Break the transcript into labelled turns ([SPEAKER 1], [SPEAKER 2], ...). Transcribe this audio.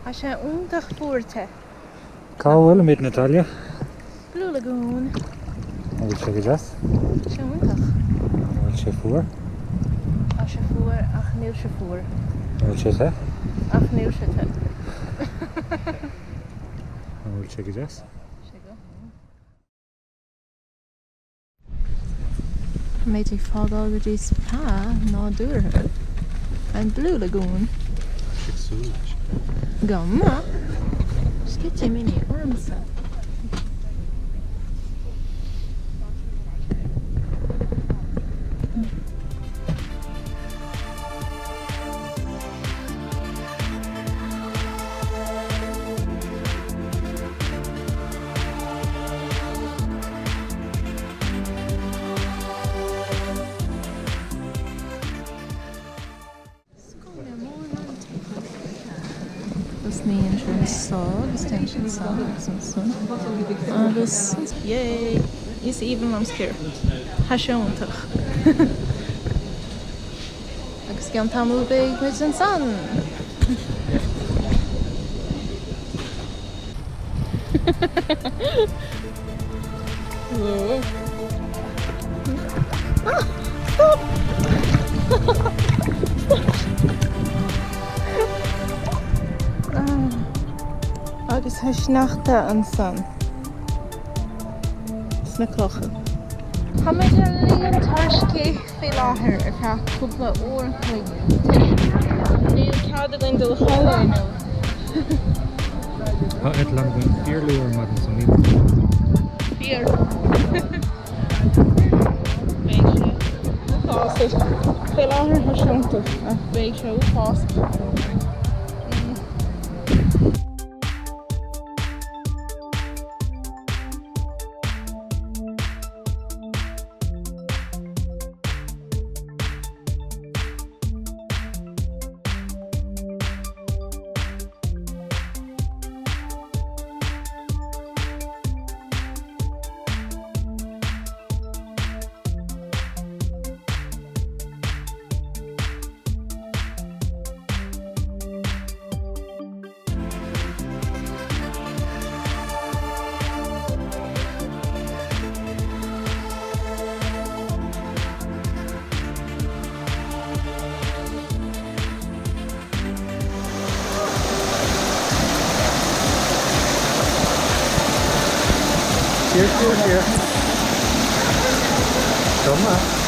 [SPEAKER 1] Tá sé iontach fuar te.
[SPEAKER 2] Cá bhfuilimid, Natalia?
[SPEAKER 1] Blue Lagoon.
[SPEAKER 2] An bhfuil sé go deas?
[SPEAKER 1] Tá sé iontach.
[SPEAKER 2] An bhfuil sé fuar?
[SPEAKER 1] Tá sé fuar ach níl sé fuar.
[SPEAKER 2] An bhfuil sé te?
[SPEAKER 1] Ach níl sé te.
[SPEAKER 2] An bhfuil sé go deas?
[SPEAKER 1] Tá sé go hiontach. Táimid ag fágáil go dtí spa nádúrtha an Blue Lagoon.
[SPEAKER 2] Tá sé ag súil leis.
[SPEAKER 1] Go maith. Sceitimíní ormsa. Scoil mórán Tosnaíonn sé anso agus téann sé ansan agus ansan agus yay! Is aoibhinn liom Sciorr. Tá sé iontach. Agus i gceann tamaill beidh muid ansan! Agus tá sneachta ansan sna clocha. Táimid ar líon tuairiscí faoi láthair ar feadh cúpla uair an chloig toisc níl cead againn dul a chodladh inniu.
[SPEAKER 2] Tá eitleán againn fíorluath ar maidin so níl
[SPEAKER 1] Fíor. Beidh sé uafásach. Faoi láthair tá sé iontach ach beidh sé uafásach.
[SPEAKER 2] Siar, siar, siar. Go maith.